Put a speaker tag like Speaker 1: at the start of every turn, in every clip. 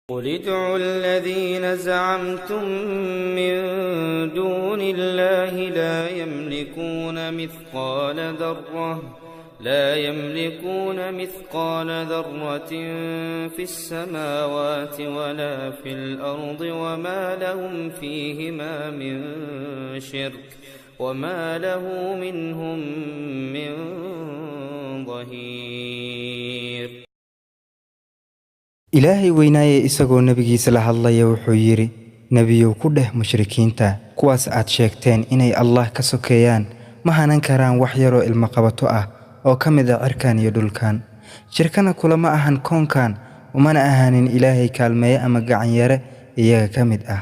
Speaker 1: قل ادعوا الذين زعمتم من دون الله لا يملكون مثقال ذرة في السماوات ولا في الأرض وما لهم فيهما من شرك وما له منهم من ظهير.
Speaker 2: Ilaahay weynaaye isagoo nebigiisa la hadlaya wuxuu yidhi: Nebiyow, ku dheh mushrikiinta, kuwaas aad sheegteen inay Allah ka sokeeyaan ma hanan karaan wax yaroo ilmaqabato ah oo ka mid ah cirkan iyo dhulkan, shirkana kulama ahan koonkan, umana ahaanin Ilaahay kaalmeeye ama gacanyare iyaga ka mid ah.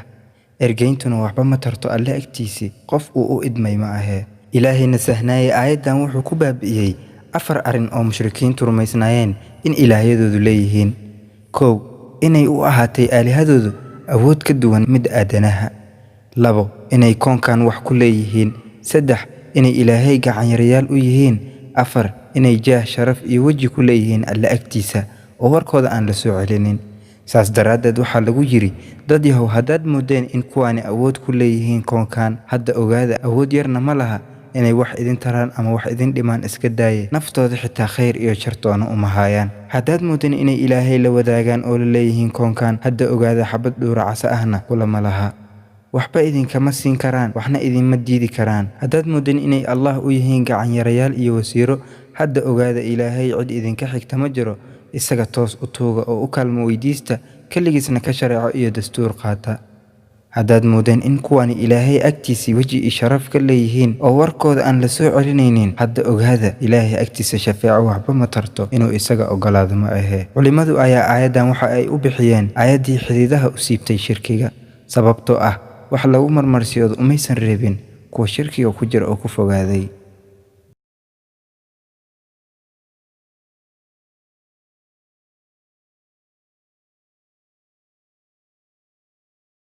Speaker 2: Ergayntuna waxba ma tarto Alle agtiisii, qof uu u idmay ma ahee. Ilaahayna sahnaaye aayaddan wuxuu ku baabi'iyey afar arrin oo mushrikiintu rumaysnaayeen in ilaahyadoodu leeyihiin. 1, inay u ahaatay aalihadoodu awood ka duwan mid aadanaha. 2, inay koonkan wax ku leeyihiin. 3, inay Ilaahay gacanyarayaal u yihiin. 4, inay jaah, sharaf iyo weji ku leeyihiin Alle agtiisa oo warkooda aan la soo celinin. Saas daraaddeed waxaa lagu yidhi: dad yahow, haddaad moodeen in kuwaani awood ku leeyihiin koonkan, hadda ogaada, awood yarna ma laha inay wax idin taraan ama wax idin dhimaan iska daaye, naftooda xitaa khayr iyo shartoona uma haayaan. Haddaad moodeen inay Ilaahay la wadaagaan oo la leeyihiin koonkan, hadda ogaada, xabad dhuuracasa ahna kulama laha, waxba idinkama siin karaan, waxna idinma diidi karaan. Haddaad moodeen inay Allah u yihiin gacanyarayaal iyo wasiiro, hadda ogaada, Ilaahay cid idinka xigta ma jiro. Isaga toos u tuuga oo u kaalmo weydiista, keligiisna ka shareeco iyo dastuur qaata. Haddaad moodeen in kuwani Ilaahay agtiisii weji iyo sharaf ka leeyihiin oo warkooda aan la soo celinaynin, hadda ogaada, Ilaahay agtiisa shafeeco waxba ma tarto, inuu isaga ogolaado ma ahee. Culimmadu ayaa aayaddan waxa ay u bixiyeen aayaddii xididaha u siibtay shirkiga, sababtoo ah wax lagu marmarsiyoodo umaysan reebin kuwa shirkiga ku jira oo ku fogaaday.